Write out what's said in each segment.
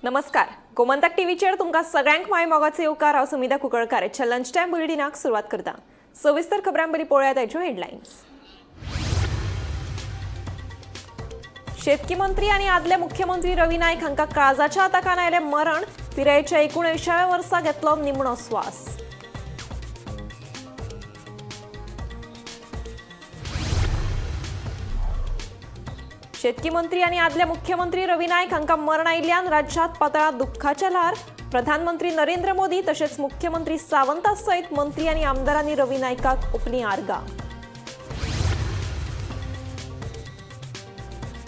नमस्कार, गोमंतक टीव्हीचेर तुमकां सगळ्यांक माय मोगाचो येवकार. हांव सुमिता कुंकळकार. आजच्या लंच टायम बुलेटिनाक सुरवात करता. सविस्तर खबरां बरी पळोवया ताच्यो हेडलायन्स. शेतकी मंत्री आनी आदले मुख्यमंत्री रवी नायक हांकां काळजाच्या आताकान आयलें मरण. पिरायेच्या 79व्या वर्सा घेतलो निमणो स्वास. शेतकी मंत्री आनी आदले मुख्यमंत्री रवी नायक हांकां मरण आयिल्ल्यान राज्यांत पातळा दुख्खाचें ल्हार. प्रधानमंत्री नरेंद्र मोदी तशेंच मुख्यमंत्री सावंता सयत मंत्री आनी आमदारांनी रवी नायकाक ओपली आर्गां.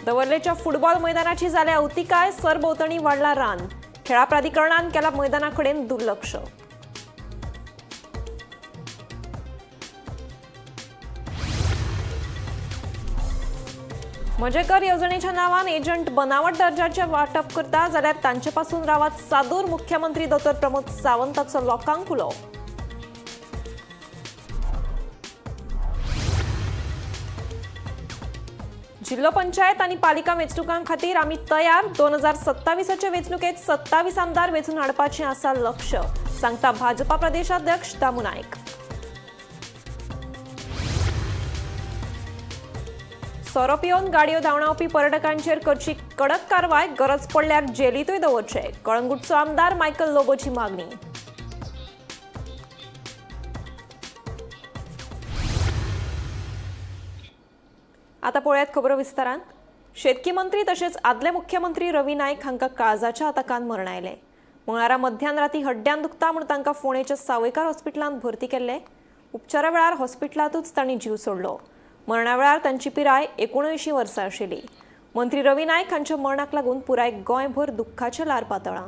दवर्लेच्या फुटबॉल मैदानाची जाल्या अवतिकाय. सरभोंवतणी वाडला रान. खेळा प्राधिकरणान केला मैदाना कडेन दुर्लक्ष. मजेकर येवजणेच्या नावान एजंट बनावट दर्जाचे वाटप करता जाल्यार तांचे पासून रावात सादूर. मुख्यमंत्री दोतोर प्रमोद सावंताचो लोकांक उलो. जिल्हो पंचायत आनी पालिका वेंचणुकां खातीर आमी तयार. 2027चे वेंचणुकेत 27 आमदार वेंचून हाडपाचें आसा लक्ष, सांगता भाजपा प्रदेशाध्यक्ष दामू नायक. सोरो पिवन गाडयो धांवडावपी पर्यटकांचेर करची कडक कारवाय. गरज पडल्यार जेलींतूय दवरचे. कळंगूटचो आमदार मायकल लोबोची मागणी. आता पळयात खबरो विस्तारान. शेतकी मंत्री तशेंच आदले मुख्यमंत्री रवी नायक हांकां काळजाच्या आताकान मरण आयलें. मंगळारा मध्यान राती हड्ड्यान दुखता म्हूण तांकां फोंडेच्या सावयकार हॉस्पिटलांत भरती केल्ले. उपचारा वेळार हॉस्पिटलांतूच तांणी जीव सोडलो. मरणा वेळार तांची पिराय 79 वर्सां आशिल्ली. मंत्री रवी नायक हांच्या मरणाक लागून पुराय गोंयभर दुख्खाचें ल्हार पातळ्ळां.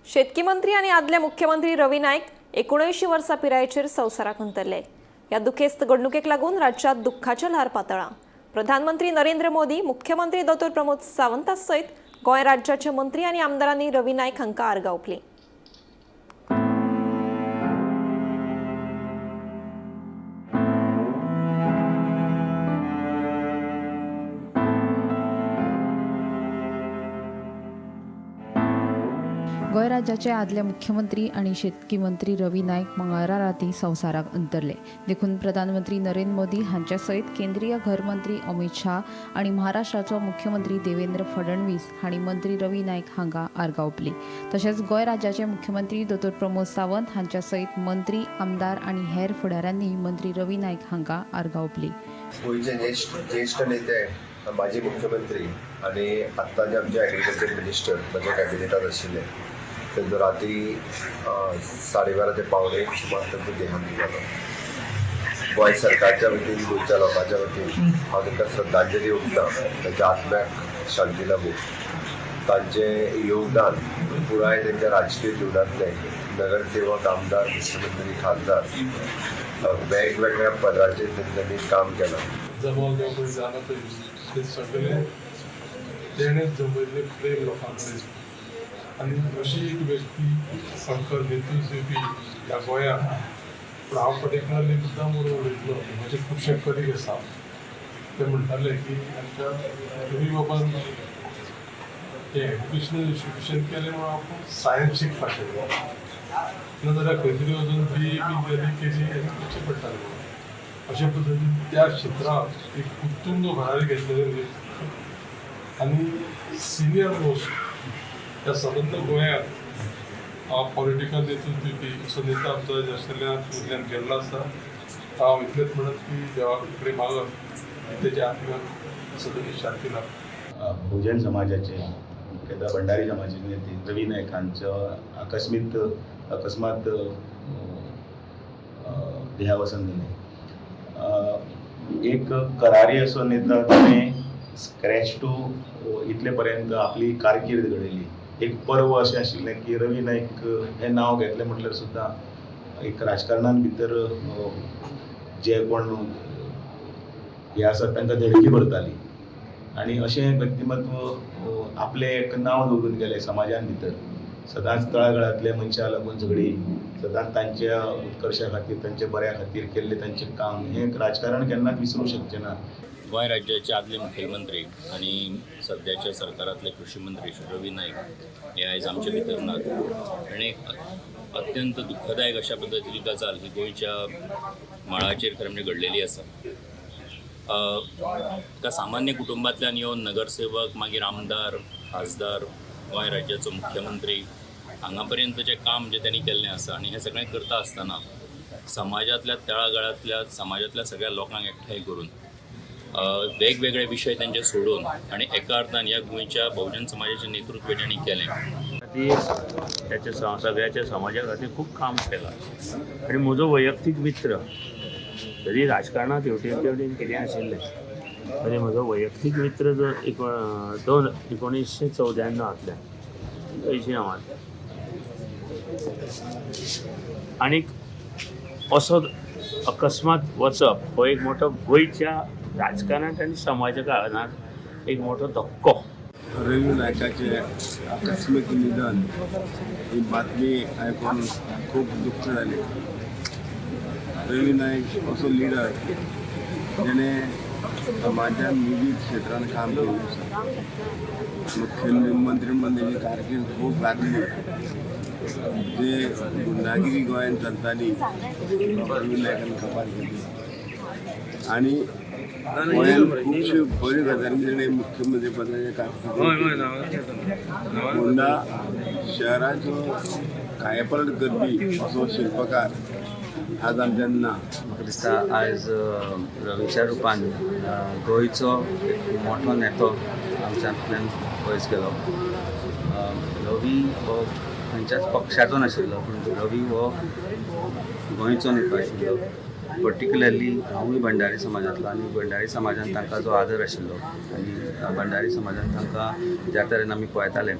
शेतकी मंत्री आनी आदले मुख्यमंत्री रवी नायक 79 वर्सां पिरायेचेर संवसाराक अंतरले. ह्या दुखेस्त घडणुकेक लागून राज्यांत दुख्खाचें ल्हार पातळ्ळां. प्रधानमंत्री नरेंद्र मोदी, मुख्यमंत्री दोतोर प्रमोद सावंता सयत गोंय राज्याचे मंत्री आनी आमदारांनी रवी नायक हांकां आर्गां ओंपलीं. गोंय राज्याचे आदले मुख्यमंत्री आनी शेतकी मंत्री रवी नायक मंगळारा राती संवसाराक अंतरले. देखून प्रधानमंत्री नरेंद्र मोदी हांचे सयत केंद्रीय घर मंत्री अमित शाह आनी महाराष्ट्राचो मुख्यमंत्री देवेंद्र फडणवीस हांणी मंत्री रवी नायक हांकां आर्गां ओंपली. तशेंच गोंय राज्याचे मुख्यमंत्री दोतोर प्रमोद सावंत हांच्या सयत मंत्री, आमदार आनी हेर फुडाऱ्यांनी मंत्री रवी नायक हांकां आर्गां ओंपली. गोंयचे ज्येष्ठ नेते, माजी मुख्यमंत्री आनी आत्ताचे आमचे एग्रीकल्चर मिनिस्टर म्हज्या कॅबिनेटात आशिल्ले, तेंचो राती 12:30 ते 12:45 सुमार तांचो देहांत जालो. गोंय सरकारच्या वतीन, गोंयच्या लोकांच्या वतीन हांव तांकां श्रद्धांजली ओंपता. तांच्या आत्म्याक शांती लाबूं. तांचें योगदान पुराय तांच्या राजकीय जिवनांतलें, नगरसेवक, आमदार, मुख्यमंत्री, खासदार, वेगवेगळ्या पदांचेर तेंच्यांनी काम केलां. जमो जें पळय जाला पळय, ते सगळें तेणें जमयल्लें प्रेम लोकां कडेन. आनी अशी एक व्यक्ती आमकां नेतृत्व दिवपी ह्या गोंयांत. पूण हांव पर्टिक्युलरली मुद्दाम म्हणून उलयतलो, म्हजे खुबशे कलीग आसा, ते म्हणटाले की आमच्या रवी बाबान हें एज्युकेशनल इन्स्टिट्यूशन केलें म्हणून आपूण सायन्स शिकपाक शकलो, ना जाल्यार खंय तरी वचून बी ए बी जाली केली आनी करचें पडटालें म्हणून. अशे पद्दतीन त्या क्षेत्रांत एक उत्तुंग भरारी घेतलेले आनी सिनियर मोस्ट ह्या सबंद गोंयांत पॉलिटिकल नेतृत्व दिवपी असो नेता आमचो आशिल्ल्यान गेल्लो आसा. हांव इतलेंच म्हणत की देवा कडेन मागत की तेच्या आत्म्याक सदनी शांती लाभ. बहुजन समाजाचे, मुख्यतः भंडारी समाजाचे नेते रवी नायक हांचो अकस्मात देहावसन जालें. एक करारी असो नेता, ताणें स्क्रॅच टू इतले पर्यंत आपली कारकीर्द घडयली. एक पर्व अशें आशिल्लें की रवी नायक हें नांव घेतलें म्हटल्यार सुद्दां एक राजकारणान भितर जे कोण हे आसात तांकां धडकी भरताली आनी अशें एक व्यक्तिमत्व आपलें एक नांव दवरून गेलें समाजान भितर. सदांच तळागाळांतल्या मनशां लागून झगडी, सदांच तांच्या उत्कर्शा खातीर, तांच्या बऱ्या खातीर केल्लें तांचें काम, हें राजकारण केन्नाच विसरूंक शकचें ना. गोंय राज्याचे आदले मुखेलमंत्री आनी सद्याच्या सरकारांतले कृशी मंत्री श्री रवी नायक हे आयज आमचे भितर नात आनी एक अत्यंत दुख्खदायक अशा पद्दतीची गजाल ही गोंयच्या मळाचेर खरें म्हणजे घडलेली आसा. एका सामान्य कुटुंबांतल्यान येवन नगरसेवक, मागीर आमदार, खासदार, गोंय राज्याचो मुख्यमंत्री हांगा पर्यंतचें काम जें त्यांनी केल्लें आसा आनी हें सगळें करता आसतना समाजांतल्या तळागाळांतल्या समाजांतल्या सगळ्या लोकांक एकठांय करून वेगवेगळे विशय तांचे सोडून आनी एका अर्थान ह्या गोंयच्या बहुजन समाजाचें नेतृत्व जेणी केलें. खातीर, त्याच्या सगळ्याच्या समाजा खातीर खूब काम केलां आनी म्हजो वैयक्तीक मित्र, जरी राजकारणांत हेवटेन तेवटेन कितें आशिल्लें तरी म्हजो वैयक्तीक मित्र जो दोन 1994तल्यान अंयशीं नांवांतल्यान आनीक असो अकस्मात वचप हो एक मोठो गोंयच्या राजकारणांत आनी समाजकारणांत एक मोठो धक्को. रवी नायकाचे आकस्मीक निधन ही बातमी आयकून खूब दुख्ख जालें. रवी नायक असो लिडर जेणे समाजान विवीध क्षेत्रान काम केल्लें आसा. मुख्यमंत्री म्हणून तेजी कारकीर्द खूब गाजली. जे गुंडागिरी गोंयांत चलताली, रवी नायकान काबार केली आनी गोंयांत खुबश्यो बऱ्यो गजाली तेणें मुख्यमंत्री पदाचेर कारकीर्द. होंडा शहराचो कायापलट करपी असो शिल्पकार आज आमच्यान ना. म्हाका दिसता आयज रवीच्या रुपान गोंयचो एक मोठो नेतो आमच्यांतल्यान पयस गेलो. रवी हो खंयच्याच पक्षाचो नाशिल्लो, पूण रवी हो गोंयचो नेतो आशिल्लो. पर्टिक्युलरली हांवूय भंडारी समाजांतलो आनी भंडारी समाजान तांकां जो आदर आशिल्लो आनी भंडारी समाजान तांकां ज्या तरेन आमी पळयताले,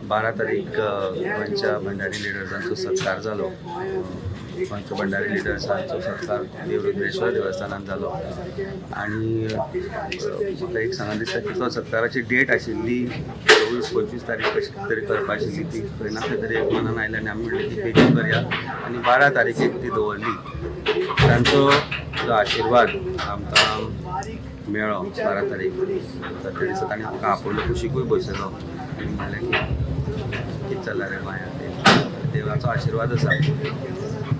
12 तारीख गोंयच्या भंडारी लिडर्सांचो सत्कार जालो. गोंयच्या भंडारी लिडर्सांचो सत्कार देव रुद्रेश्वर देवस्थानान जालो आनी म्हाका एक सांगन दिसता की तो सत्काराची डेट आशिल्ली 24-25 तारीख कशी तरी करपा आशिल्ली. ती खंय ना खंय तरी एक मनान आयलें आनी आमी म्हणलें की बेगीन करया आनी 12 तारखेक ती दवरली. तांचो जो आशिर्वाद आमकां मेळ्ळो 12 तारीख, तर त्या दिसा तांणी आमकां आपोवलो, कुशिकूय बसयलो आनी म्हणलें की कितें चल्लां रे गोंयांत, ते देवाचो आशिर्वाद आसा.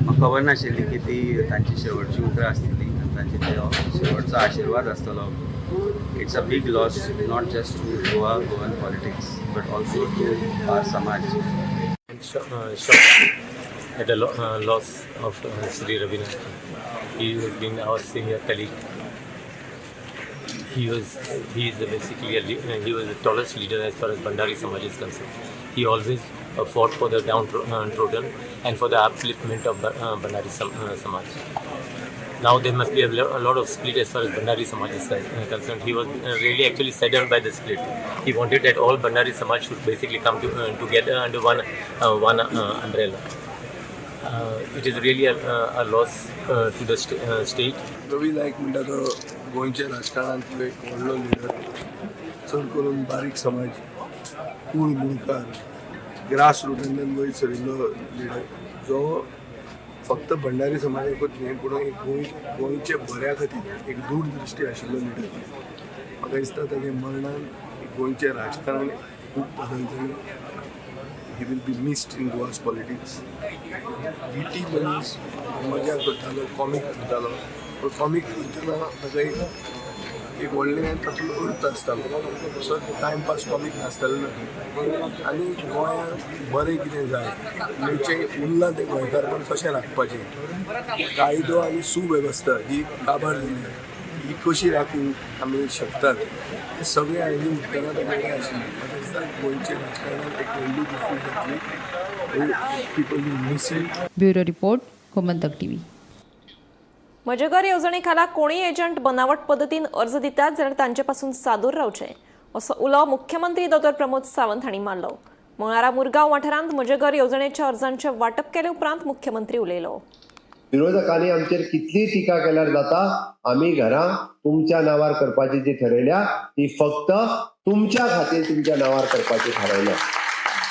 म्हाका खबर नाशिल्ली की ती तांची शेवटची उतरां आसतली आनी तांची तो शेवटचो आशिर्वाद आसतलो. It's a big loss not just to Goa, Goan politics, but also to our समाज. Shocked at the loss of Sri Ravi Naik. He has been our senior colleague. He is basically he was the tallest leader as far as Bhandari Samaj is concerned. He always fought for the downtrodden and for the upliftment of Bhandari Samaj. Now there must be a lot of split as far as Bhandari Samaj is concerned. He was really actually saddened by the split. He wanted that all Bhandari Samaj should basically come together under one umbrella. It is really a loss to the state. Ravi Naik म्हणटा तो गोंयच्या राजकारणांतलो एक व्हडलो leader, चड करून बारीक समाज. कूळ मुणकार ग्रास रुटांतल्यान वयर सरिल्लो लिडर जो फक्त भंडारी समाजाकूच न्हय पूण एक गोंयच्या बऱ्या खातीर एक दूरदृश्टी आशिल्लो लिडर. म्हाका दिसता ताच्या मरणान गोंयचें राजकारण खूब बदलतलें. He will be missed in Goa's politics. Witty मनीस, मजा करतालो, कॉमीक करतालो, पूण कॉमीक करतना ताका एक व्हडलें तातूंत अर्थ आसतालो. सो टायमपास कॉमीक नासतालें ना. आनी गोंयांत बरें कितें जाय, गोंयचें उरलां तें गोंयकारपण कशें राखपाचें, कायदो आनी सुवेवस्था जी काबार जाल्या ही कशी राखूंक आमी शकतात, हें सगळें हांणी उत्तरां ताचे आशिल्लीं. म्हाका दिसता गोंयचें राजकारणांत एक व्हडली दुखी जातली. People will miss him. Bureau report, Gomantak TV. म्हजें घर येवजणे खाला कोणूय एजंट बनावट पद्दतीन अर्ज दितात जाल्यार तांचे पासून सादूर रावचें असो उलो मुख्यमंत्री दोतोर प्रमोद सावंत हांणी मारलो. मंगळारा मुरगांव वाठारांत म्हजें घर येवजणेच्या अर्जांचें वांटप केले उपरांत मुख्यमंत्री उलयलो. विरोधकांनी आमचेर कितली टिका केल्यार जाता, आमी घरां तुमच्या नांवार करपाची जी ठरयल्या ती फक्त तुमच्या खातीर तुमच्या नांवार करपाची थारायल्या.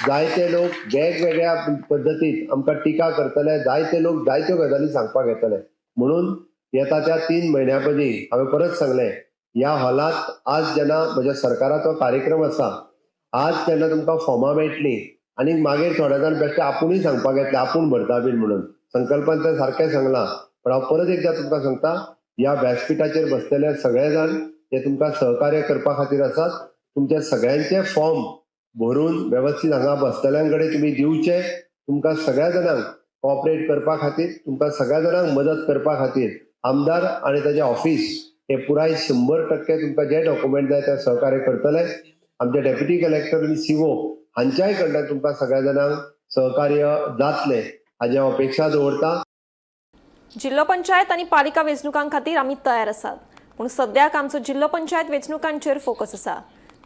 जायते लोक वेगवेगळ्या पद्दतीन आमकां टिका करतले, जायते लोक जायत्यो गजाली सांगपाक येतले. म्हणून येता त्या 3 म्हयन्या पयलीं हांवें परत सांगलें, ह्या हॉलांत आज जेन्ना म्हज्या सरकाराचो कार्यक्रम आसा, आज जेन्ना तुमकां फॉर्मां मेळटलीं आनी मागीर थोड्या जाण बेश्टे आपुणूय सांगपाक येतले आपूण भरता बीन म्हणून. संकल्पान तें सारकें सांगलां, पण हांव परत एकदां तुमकां सांगता, ह्या व्यासपिठाचेर बसलेले सगळे जाण हे तुमकां सहकार्य करपा खातीर आसात. तुमच्या सगळ्यांचे फॉर्म भरून वेवस्थीत हांगा बसलेल्यां कडेन तुमी दिवचे. तुमकां सगळ्या जाणांक कॉपरेट करपा खातीर, तुमकां सगळ्या जाणांक मदत करपा खातीर आमदार आनी ताजें ऑफिस हे पुराय 100% तुमकां जे डॉक्युमेंट जाय ते सहकार्य करतले. आमचे डेप्युटी कलेक्टर आनी सीओ हांच्याय कडल्यान तुमकां सगळ्या जाणांक सहकार्य जातलें हाजी हांव अपेक्षा दवरता. जिल्लो पंचायत आनी पालिका वेंचणुकां खातीर आमी तयार आसात, पूण सद्याक आमचो जिल्लो पंचायत वेंचणुकांचेर फोकस आसा.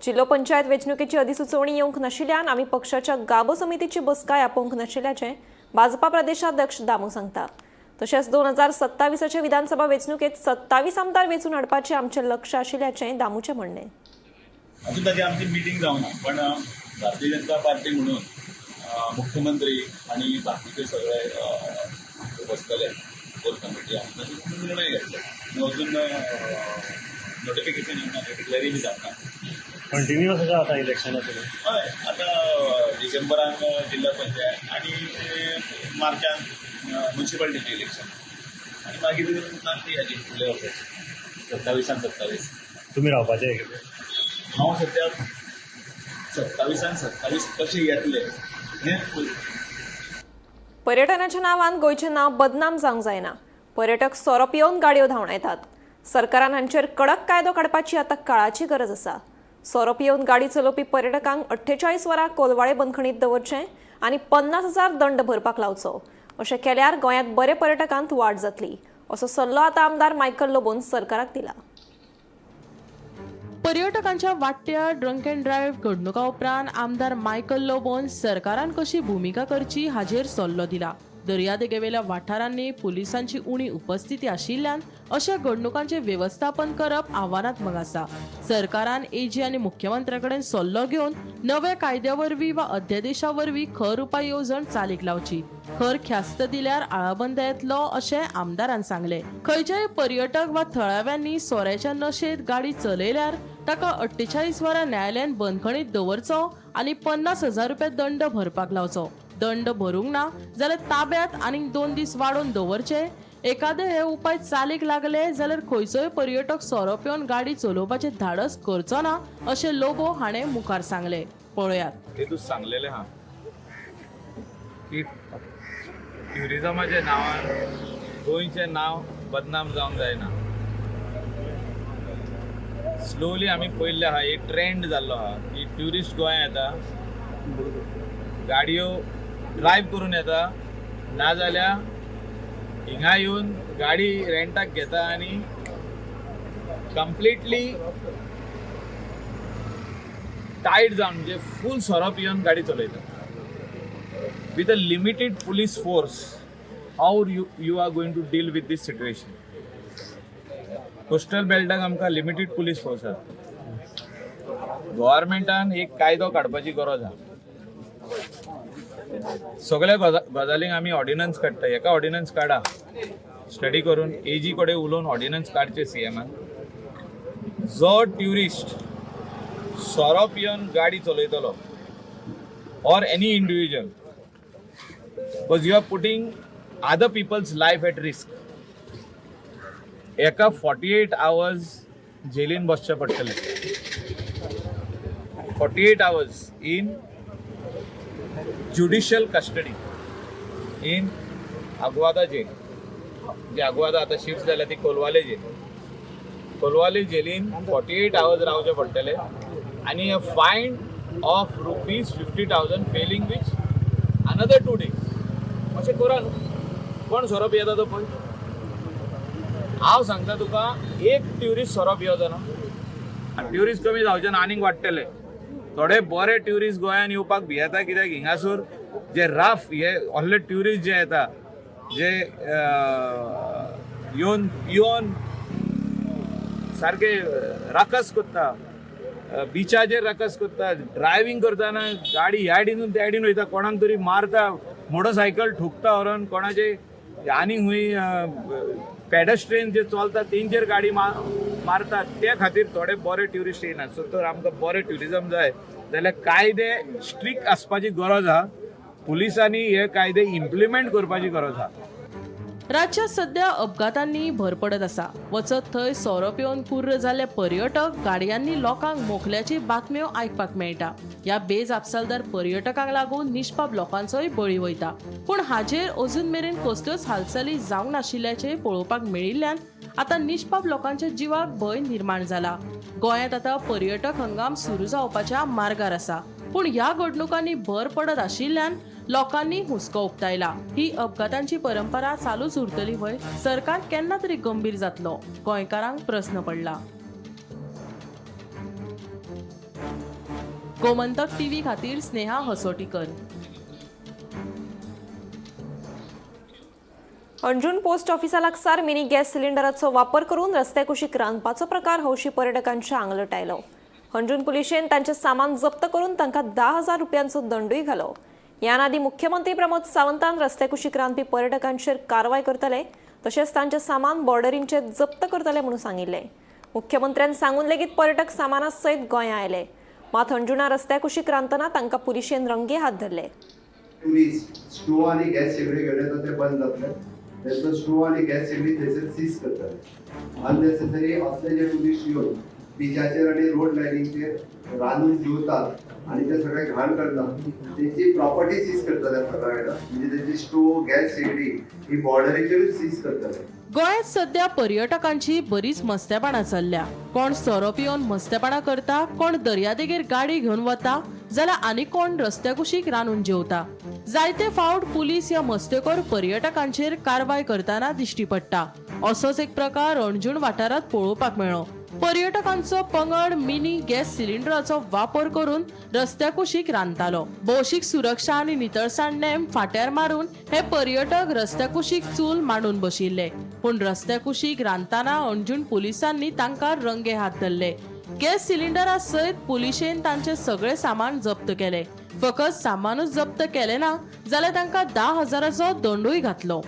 जिल्लो पंचायत वेंचणुकेची अधिसुचोवणी येवंक नाशिल्ल्यान आमी पक्षाच्या गाबो समितीची बसकाय आपोवंक नाशिल्ल्याचें भाजपा प्रदेशाध्यक्ष दामू सांगता. तशेंच 2027 विधानसभा वेंचणुकेत 27 आमदार वेंचून हाडपाचें आमचें लक्ष आशिल्ल्याचें दामूचें म्हणणें. अजून ताची आमची मिटींग जावना, पण भारतीय जनता पार्टी म्हणून मुख्यमंत्री आनी बाकीचे सगळे बसतले कोर कमिटी आनी तातूंत निर्णय घेतले. अजून नोटिफिकेशन येवना, डिक्लेरय बी जावना. कंटिन्युअस आसा आतां इलेक्शनाचें? हय, आतां डिसेंबरान जिल्हा पंचायत आनी मार्चान म्युनिसिपालिटीचें इलेक्शन आनी मागीर ती हाजी फुडल्या वर्साची 27 27. तुमी रावपाचे? हांव सद्या 27 27 कशे येतले हें पर्यटनाच्या नांवान गोंयचें नांव बदनाम जावंक जायना. पर्यटक सोरो पियोवन गाडयो धांवडायतात. सरकारान हांचेर कडक कायदो काडपाची आतां काळाची गरज आसा. सोरो पियोवन गाडी चलोवपी पर्यटकांक 48 वरां कोलवाळे बंदखणीत दवरचें आनी 50,000 दंड भरपाक लावचो. अशें केल्यार गोंयांत बरे पर्यटकांत वाड जातली असो सल्लो आतां आमदार मायकल लोबोन सरकाराक दिला. पर्यटकांच्या वाडट्या ड्रंक अँड ड्रायव्ह घडणुका उपरांत आमदार मायकल लोबोन सरकारान कशी भुमिका करची हाजेर सल्लो दिला. दर्यादेगेवेल्या वाठारांनी पुलिसांची उणी उपस्थिती आशिल्ल्यान अशा घडणुकांचे वेवस्थापन करप आव्हानात्मक आसा. सरकारान एजी आनी मुख्यमंत्र्या कडेन सल्लो घेवन नव्या कायद्या वरवीं वा अध्यादेशा वरवीं खर उपाय येवजण चालीक लावची. खर ख्यास्त दिल्यार आळाबंद येतलो अशें आमदारान सांगलें. खंयच्याय पर्यटक वा थळाव्यांनी सोऱ्याच्या नशेंत गाडी चलयल्यार ताका 48 वरां न्यायालयान बंदखणीत दवरचो आनी 50,000 रुपया दंड भरपाक लावचो. दंड भरूंक ना जाल्यार ताब्यात आनीक 2 दीस वाडोवन दवरचे. एकादे हे उपाय चालीक लागले जाल्यार खंयचोय पर्यटक सोरो पिवन गाडी चलोवपाचें धाडस करचो ना अशें लोबो हाणें मुखार सांगलें. पळयात. तेतूच सांगलेलें आहा की ट्युरिजमाच्या नांवान गोंयचें नांव बदनाम जावंक जायना. स्लोली आमी पळयल्लें आहा, एक ट्रेंड जाल्लो आहा की ट्युरिस्ट गोंया येता, गाडयो ड्रायव्ह करून येता, नाजाल्यार हिंगा येवन गाडी रेंटाक घेता आनी कंप्लिटली टायट जावन, म्हणजे फूल सोरो पिवन गाडी चलयता. With a limited police force, how you are going to deal with this situation? Coastal बेल्टाक आमकां लिमिटेड पुलीस फोर्स आसा. गव्हर्मेंटान एक कायदो काडपाची गरज आहा. सगळ्या गजालींक आमी ऑर्डिनन्स काडटा, हेका ऑर्डिनन्स काडा, स्टडी करून एजी कडेन उलोवन ऑर्डिनन्स काडचे सीएमान. जो ट्युरिस्ट सोरो पिवन गाडी चलयतलो or any individual, because you are putting other people's life at risk, एका 48 आवर्स जेलीन बसचें पडटलें. 48 hours in judicial custody in Aguada jail. जी आगवादा आतां शिफ्ट जाल्या ती कोलवाले जेल. कोलवाले जेलीन 48 आवर्स रावचे पडटले आनी a fine of ₹50,000, failing which another 2 days. अशें करा न्हू. कोण सोरो पियेता तो पळय. हांव सांगता तुका, एक ट्युरिस्ट सोरो पिवचो ना. ट्युरिस्ट कमी जावचे ना, आनीक वाडटले. थोडे बरे ट्युरिस्ट गोंयान येवपाक भियेता, कित्याक हिंगासूर जे राफ हे व्हडले ट्युरिस्ट जे येता, जे येवन येवन सारके राकस करता, बिचाचेर राकस करता, ड्रायव्हींग करतना गाडी ह्या सायडीनून त्या सायडीन वयता, कोणाक तरी मारता, मोटरसायकल ठोकता व्हरोन कोणाचे, आनी खंय पेडेस्ट्रियन जे चलता तेंचेर गाडी मारतात. त्या खातीर थोडे बरे ट्युरिस्ट येयनात. सो तर आमकां बरें ट्युरिजम जाय जाल्यार कायदे स्ट्रिक्ट आसपाची गरज आहा. पुलिसांनी हे कायदे इम्प्लिमेंट करपाची गरज आहा. राज्यात सध्या अपघातांनी भर पडत आसा. वचत थंय सोरो पिवन कुर्र जाल्ले पर्यटक गाडयांनी लोकांक मोखल्याची बातम्यो आयकपाक मेळटा. ह्या बेजापसालदार पर्यटकांक लागून निष्पाप लोकांचोय बळी वयता. पूण हाजेर अजून मेरेन कसल्योच हालचाली जावंक नाशिल्ल्याचें पळोवपाक मेळिल्ल्यान आतां निष्पाप लोकांच्या जिवाक भंय निर्माण जाला. गोंयांत आतां पर्यटक हंगाम सुरू जावपाच्या मार्गार आसा, पूण ह्या घडणुकांनी भर पडत आशिल्ल्यान लोकांनी हुस्को उक्तायला. ही अपघातांची परंपरा चालूच उरतली व्हय? सरकार केन्ना तरी गंभीर जातलो? गोंयकारांक प्रस्न पडला. गोमंतक टीव्ही खातीर स्नेहा हसोटीकर. अंजूण पोस्ट ऑफिसा लागसार मिनी गॅस सिलिंडराचो वापर करून रस्त्या कुशीक रांदपाचो प्रकार हौशी पर्यटकांच्या आंगलट आयलो. अंजूण पुलिशेन तांचे सामान जप्त करून तांकां 10,000 रुपयांचो दंडूय घालो. ह्यान आदी मुख्यमंत्री प्रमोद सावंतान रस्त्या कुशीक रांदपी पर्यटकांचेर कारवाय करतले तशेंच तांचे सामान बॉर्डरींचेर जप्त करतले म्हणून सांगिल्लें. मुख्यमंत्र्यान सांगून लेगीत पर्यटक सामाना सयत गोंया आयले. मात अंजुणा रस्त्या कुशीक रांदतना तांकां पुलिशेन रंगे हात धरले. टुरिस्ट स्टोव आनी गॅस शेगडी घेवन येता ते बंद जातले. तेंचो स्टोव आनी गॅस शेगडी थंयसर सीज करतले. अननेसेसरी असले जे टुरिस्ट येवन बिचाचेर आनी रोड लायनीचेर रांदून जेवतात आनी ते सगळे घाण करतात, तेंची प्रॉपर्टी सीज करतले सगळ्या. म्हणजे तेंची स्टोव, गॅस शेगडी ही बॉर्डरीचेरूच सीज करतले. गोंयांत सध्या पर्यटकांची बरीच मस्तेपणां चल्ल्या. कोण सोरो पिवन मस्तेपणां करता, कोण दर्यादेगेर गाडी घेवन वता, जाल्यार आनी कोण रस्त्या कुशीक रांदून जेवता. जायते फावट पुलीस ह्या मस्तेखोर पर्यटकांचेर कारवाय करतना दिश्टी पडटा. असोच एक प्रकार अणजूण वाठारांत पळोवपाक मेळ्ळो. पर्यटकांचो पंगड मिनी गॅस सिलिंडराचो वापर करून रस्त्या कुशीक रांदतालो. भौशीक सुरक्षा आनी नितळसाण नेम फाट्यार मारून हे पर्यटक रस्त्या कुशीक चूल मांडून बशिल्ले. पूण रस्त्या कुशीक रांदतना अंजूण पुलिसांनी तांकां रंगे हात धरले. गॅस सिलिंडरा सयत पुलिशेन तांचे सगळे सामान जप्त केले. फकत सामानूच जप्त केले ना, जाल्यार तांकां 10,000चो दंडूय घातलो.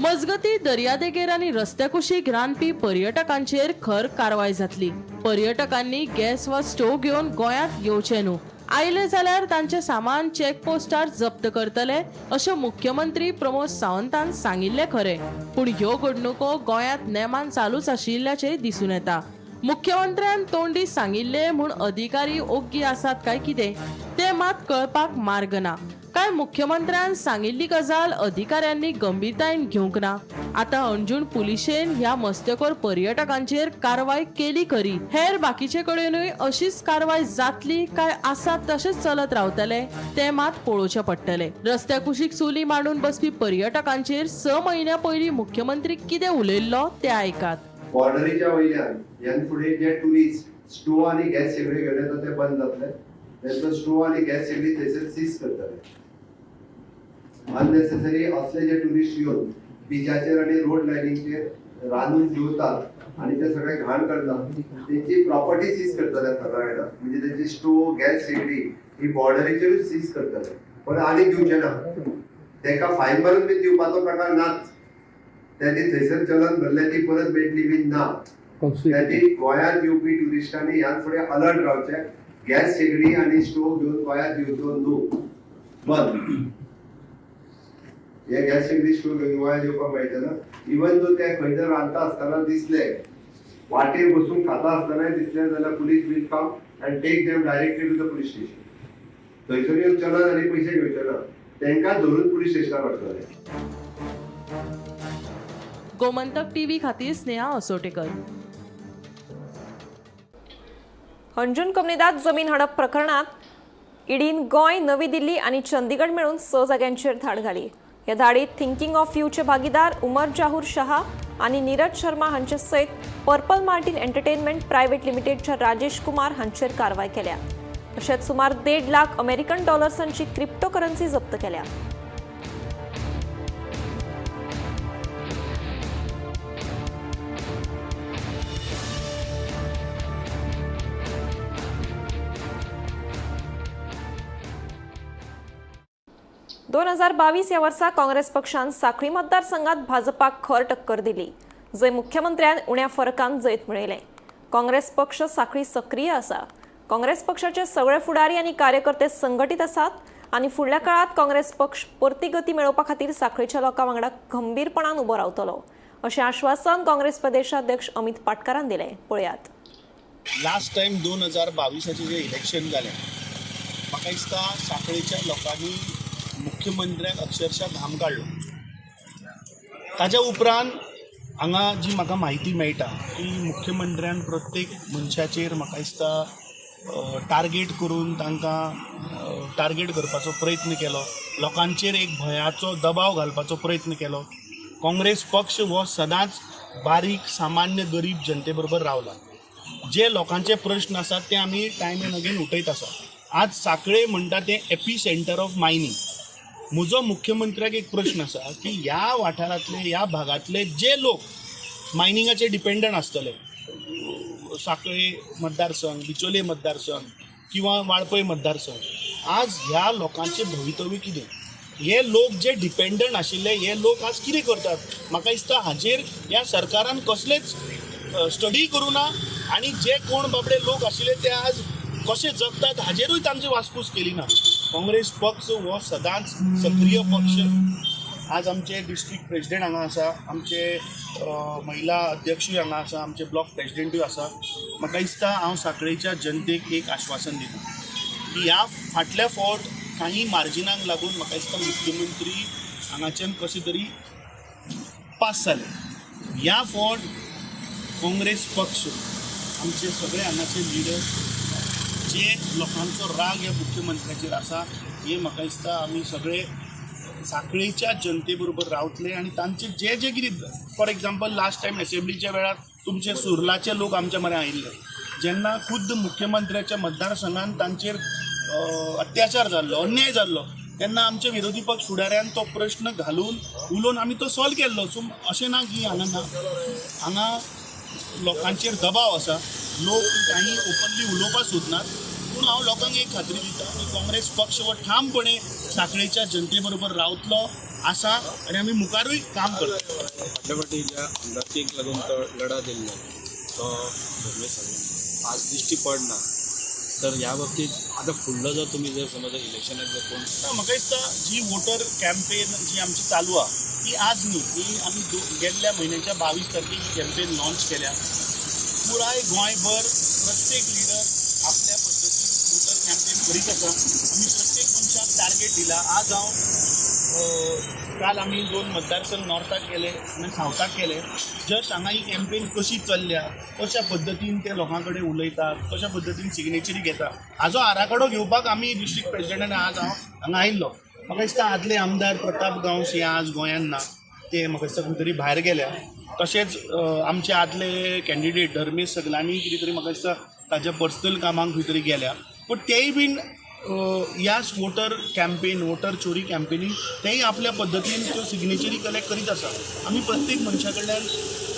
मजगती, दर्यादेगेर आनी रस्त्या कुशीक रांदपी पर्यटकांचेर खर कारवाय जातली. पर्यटकांनी गॅस वा स्टोव घेवन गोंयांत येवचे न्हू. आयले जाल्यार तांचे सामान चेकपोस्टार जप्त करतले, अशें मुख्यमंत्री प्रमोद सावंतान सांगिल्लें खरें, पूण ह्यो घडणुको गोंयांत नेमान चालूच आशिल्ल्याचें दिसून येता. मुख्यमंत्र्यान तोंडी सांगिल्लें म्हूण अधिकारी ओग्गी आसात काय कितें, तें मात कळपाक मार्ग ना. काय मुख्यमंत्र्यान सांगिल्ली गजाल अधिकाऱ्यांनी गंभीरतायेन घेवंक ना? आतां अंजूण पुलिशेन ह्या मस्तेखोर पर्यटकांचेर कारवाय केली खरी, हेर बाकीचे कडेनूय अशीच कारवाय जातली काय आसा तशेंच चलत रावतले, तें मात पळोवचें पडटलें. रस्त्या कुशीक चुली मांडून बसपी पर्यटकांचेर 6 म्हयन्या पयलीं मुख्यमंत्री कितें उलयल्लो तें आयकात. बॉर्डरीच्या वयल्यान ह्यान फुडें जे टुरिस्ट स्टोव आनी गॅस शेगडी घेवन येता ते बंद जातले. तेंचो स्टोव आनी गॅस शेगडी थंयसर सीज करतले. अननेसेसरी असले जे टुरिस्ट येवन बिचाचेर आनी रोड लायनीचेर रांदून जेवतात आनी ते सगळे घाण करतात तेंची प्रॉपर्टी सीज करतले सगळ्या जाणां. म्हणजे तेंची स्टोव, गॅस शेगडी ही बॉर्डरीचेरूच सीज करतले, पण आनी दिवचे ना. तेका फायन मारून बी दिवपाचो प्रकार नाच. तेणी थंयसर चलन भरले ती परत मेळटली बी ना. ती गोंयांत येवपी ट्युरिस्टांनी ह्यान फुडें अलर्ट रावचें. गॅस शेगडी आनी स्टोव घेवन गोंयांत येवचो न्हू, बंद. हे गॅस शेगडी स्टोव घेवन गोंयांत येवपाक मेळचें ना. इवन दो ते खंय जर रांदता आसतना दिसले, वाटेर बसून खाता आसतनाय दिसले जाल्यार police will come and take them directly to the police station. थंयसर येवन चलन आनी पयशे घेवचे ना, तांकां धरून पुलीस स्टेशनार व्हरतले. गोमंतक टीव्ही खातीर स्नेहा असोटेकर. हंजून कोमनिदाद जमीन हडप प्रकरणात ईडीन गोंय, नवी दिल्ली आनी चंदीगड मेळून 6 जाग्यांचेर धाड घाली. ह्या धाडीत थिंकिंग ऑफ यूचे भागीदार उमर जाहूर शहा आनी नीरज शर्मा हांचे सयत पर्पल मार्टिन एंटरटेनमेंट प्रायव्हेट लिमिटेडच्या राजेश कुमार हांचेर कारवाय केल्या. तशेंच सुमार 1.5 लाख अमेरिकन डॉलर्सांची क्रिप्टो करन्सी जप्त केल्या. 2022 ह्या वर्सा काँग्रेस पक्षान सांखळी मतदारसंघात भाजपाक खर टक्कर दिली, जंय मुख्यमंत्र्यान उण्या फरकान जैत मेळयलें. काँग्रेस पक्ष सांखळी सक्रीय आसा. काँग्रेस पक्षाचे सगळे फुडारी आनी कार्यकर्ते संघटीत आसात आनी फुडल्या काळात काँग्रेस पक्ष परती गती मेळोवपा खातीर सांखळीच्या लोकां वांगडा गंभीरपणान उबो रावतलो, अशें आश्वासन काँग्रेस प्रदेशाध्यक्ष अमित पाटकारान दिलें. पळयात. लास्ट टायम 2022 जे इलेक्शन जालें, म्हाका दिसता सांखळेच्या लोकांनी मुख्यमंत्र्याक अक्षरशः घाम काडलो. ताज्या उपरांत हांगा जी म्हाका म्हायती मेळटा की मुख्यमंत्र्यान प्रत्येक मनशाचेर म्हाका दिसता टार्गेट करून तांकां टार्गेट करपाचो प्रयत्न केलो, लोकांचेर एक भंयाचो दबाव घालपाचो प्रयत्न केलो. काँग्रेस पक्ष हो सदांच बारीक सामान्य गरीब जनते बरोबर रावला. जे लोकांचे प्रश्न आसात ते आमी टायम एंड अगेन उठयत आसा. आज सांखळे म्हणटा तें एपी सेंटर ऑफ मायनींग. म्हजो मुख्यमंत्र्याक एक प्रश्न आसा की ह्या वाठारांतले, ह्या भागांतले जे लोक मायनिंगाचेर डिपेंडंट आसतले, सांखळे मतदारसंघ, बिचोले मतदारसंघ किंवा वाळपय मतदारसंघ, आज ह्या लोकांचें भवितव्य कितें? हे लोक जे डिपेंडंट आशिल्ले हे लोक आज कितें करतात? म्हाका दिसता हाजेर ह्या सरकारान कसलेच स्टडी करूं ना आनी जे कोण बाबडे लोक आशिल्ले ते आज कशे जगतात हाजेरूय तांची वासपूस केली ना. काँग्रेस पक्ष हो सदांच सक्रीय पक्ष. आज आमचे डिस्ट्रिक्ट प्रेजिडेंट हांगा आसा, आमचे महिला अध्यक्षूय हांगा आसा, आमचे ब्लॉक प्रेजिडेंटूय आसा. म्हाका दिसता हांव सांखळेच्या जनतेक एक आश्वासन दिता की ह्या फाटल्या फावट काही मार्जिनाक लागून म्हाका दिसता मुख्यमंत्री हांगाच्यान कशें तरी पास जाले. ह्या फावट काँग्रेस पक्ष, आमचे सगळे हांगाचे लिडर, जे लोकांचो राग ह्या मुख्यमंत्र्याचेर आसा, हे म्हाका दिसता आमी सगळे सांखळेच्या जनते बरोबर रावतले आनी तांचे जे जे कितें, फॉर एग्जाम्पल लास्ट टायम एसेंब्लीच्या वेळार तुमचे सुर्लाचे लोक आमच्या म्हऱ्यान आयिल्ले, जेन्ना खुद्द मुख्यमंत्र्याच्या मतदारसंघान तांचेर अत्याचार जाल्लो, अन्याय जाल्लो, तेन्ना आमचे विरोधी पक्ष फुडाऱ्यान तो प्रश्न घालून उलोवन आमी तो सॉल्व केल्लो. सो अशें ना की हांगा ना, हांगा लोकांचेर दबाव आसा, लोक काही ओपनली उलोवपाक सोदनात. पूण हांव लोकांक एक खात्री दिता की काँग्रेस पक्ष हो ठामपणे सांखळेच्या जनते बरोबर रावतलो आसा आनी आमी मुखारूय काम करतले. फाटल्या फावटी ज्या आमदारकीक लागून तो लढा दिल्लो तो धर्मेश सावंत आज दिश्टी पडना, तर ह्या बाबतीत आतां फुडलो जर तुमी जर समज इलेक्शनाक जर कोण, म्हाका दिसता जी वोटर कॅम्पेन जी आमची चालू आहा ती आज न्ही, ती आमी गेल्ल्या म्हयन्याच्या 22 तारखेक ही कॅम्पेन लॉन्च केल्या. पुराय गोंयभर प्रत्येक लिडर आपल्या पद्दतीन वोटर कॅम्पेन करीत आसा. आमी प्रत्येक मनशाक टार्गेट दिला. आज हांव काल आमी 2 मतदारसंघ नॉर्थाक केले आनी सावथाक केले. जस्ट हांगा ही कॅम्पेन कशी चल्ल्या, कशा पद्दतीन ते लोकां कडेन उलयतात, कशा पद्दतीन सिग्नेचरी घेता, हाजो आराखडो घेवपाक आमी डिस्ट्रिक्ट प्रेजिडेंटान आज हांव हांगा आयिल्लो. म्हाका दिसता आदले आमदार प्रताप गांवस हे आज गोंयांत ना, ते म्हाका दिसता खंय तरी भायर गेल्या. तशेंच आमचे आदले कॅन्डिडेट धर्मेश सगलांनी कितें तरी म्हाका दिसता ताच्या पर्सनल कामाक खंय तरी गेल्या, पूण तेय बीन ह्याच वोटर कॅम्पेन, वोटर चोरी कॅम्पेनीन तेय आपल्या पद्दतीन त्यो सिग्नेचरी कलेक्ट करीत आसा. आमी प्रत्येक मनशा कडल्यान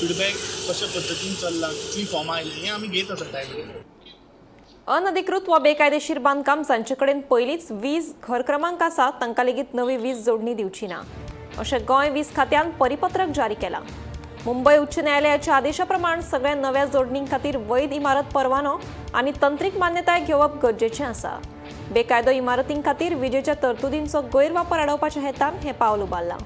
फिडबॅक कशा पद्दतीन चल्लां, कितलीं फॉर्मां आयलीं हें आमी घेत आसा टायम. अनधिकृत वा बेकायदेशीर बांदकाम जांचे कडेन पयलींच वीज घर क्रमांक आसा तांकां लेगीत नवी वीज जोडणी दिवची ना अशें गोंय वीज खात्यान परिपत्रक जारी केलां. मुंबय उच्च न्यायालयाच्या आदेशा प्रमाण सगळ्या नव्या जोडणीं खातीर वैध इमारत परवानो आनी तंत्रीक मान्यताय घेवप गरजेचें आसा. बेकायदो इमारतीं खातीर विजेच्या तरतुदींचो गैरवापर आडावपाच्या हेतान हें पावल उबारलां.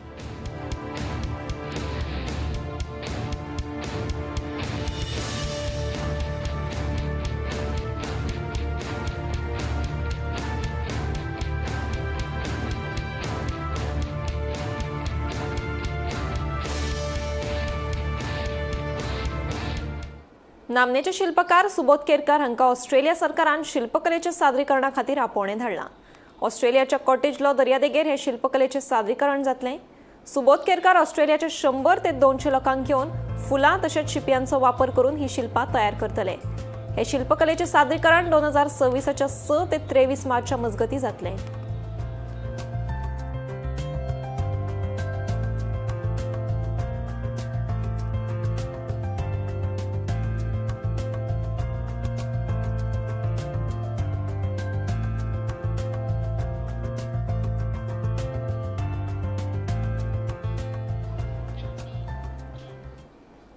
नामनेचे शिल्पकार सुबोध केरकार हांकां ऑस्ट्रेलिया सरकारान शिल्पकलेच्या सादरीकरणा खातीर आपोवणें धाडलां. ऑस्ट्रेलियाच्या कॉटेज लॉ दर्यादेगेर हें शिल्पकलेचें सादरीकरण जातलें. सुबोध केरकार ऑस्ट्रेलियाच्या 100 ते 200 लोकांक घेवन फुलां तशेंच शिंपयांचो वापर करून ही शिल्पां तयार करतले. हें शिल्पकलेचें सादरीकरण 2026 6 ते 23 मार्चा मजगतीं जातलें.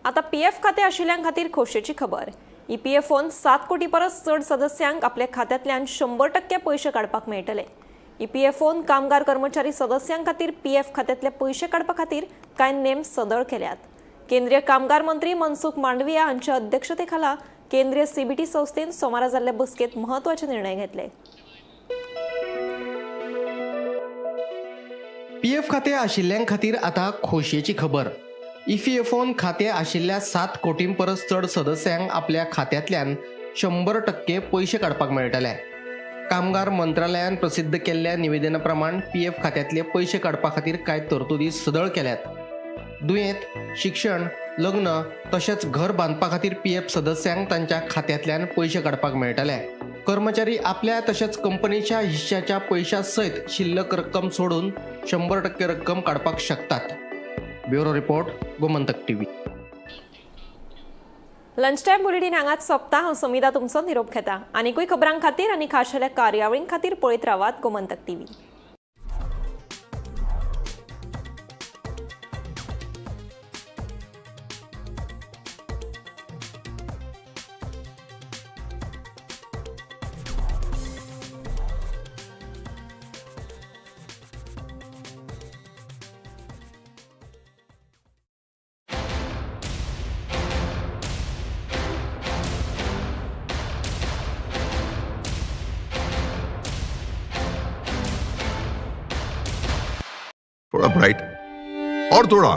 आता पीएफ खातें आशिल्ल्यां खातीर खोशेची खबर. ईपीएफओन 7 कोटी परस चड सदस्यांक आपल्या खात्यांतल्यान 100% पयशे काडपाक मेळटले. ईपीएफओन कामगार कर्मचारी सदस्यां खातीर पीएफ खात्यांतले पयशे काडपा खातीर कांय नेम सदळ केल्यात. केंद्रीय कामगार मंत्री मनसुख मांडविया हांच्या अध्यक्षतेखाला केंद्रीय सीबीटी संस्थेन सोमारा जाल्ले बसकेंत म्हत्वाचे निर्णय घेतले. पीएफ खातें आशिल्ल्यां खातीर आतां खोशयेची खबर. ईपीएफओन खातें आशिल्ल्या 7 कोटीं परस चड सदस्यांक आपल्या खात्यांतल्यान 100% पयशे काडपाक मेळटले. कामगार मंत्रालयान प्रसिद्ध केल्ल्या निवेदना प्रमाण पीएफ खात्यांतले पयशे काडपा खातीर कांय तरतुदी सदळ केल्यात. दुयेंत, शिक्षण, लग्न तशेंच घर बांदपा खातीर पीएफ सदस्यांक तांच्या खात्यांतल्यान पयशे काडपाक मेळटले. कर्मचारी आपल्या तशेंच कंपनीच्या हिश्श्याच्या पयशां सयत शिल्लक रक्कम सोडून 100% रक्कम काडपाक शकतात. Bureau report, Gomantak TV. Lunch time bulletin हांगाच सोंपता. हांव समिता तुमचो निरोप घेता. आनीकूय खबरां खातीर आनी खाशेल्या कार्यावळीं खातीर पळयत रावात गोमंतक टीव्ही. थोड़ा ब्राइट और थोड़ा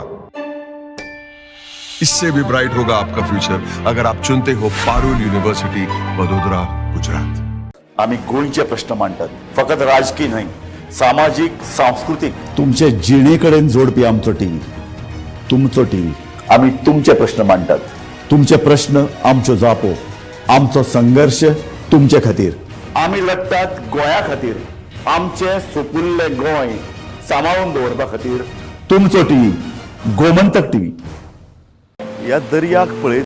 इससे भी ब्राइट होगा आपका फ्यूचर अगर आप चुनते हो पारुल यूनिवर्सिटी, वडोदरा, गुजरात. आमी गोंयचे प्रश्न मांडटात, फकत राजकीय न्हय, सामाजीक, सांस्कृतीक, तुमचे जिणे कडेन जोडपी आमचो टीव्ही, तुमचो टीव्ही. आमी तुमचे प्रश्न मांडटात, तुमचे प्रश्न आमच्यो जापो, आमचो संघर्श तुमचे खातीर. आमी लडटात गोंया खातीर, आमचें सुपुल्लें गोंय सांबाळून दवरपा खातीर. तुमचो टीव्ही, गोमंतक टीव्ही. ह्या दर्याक पळयत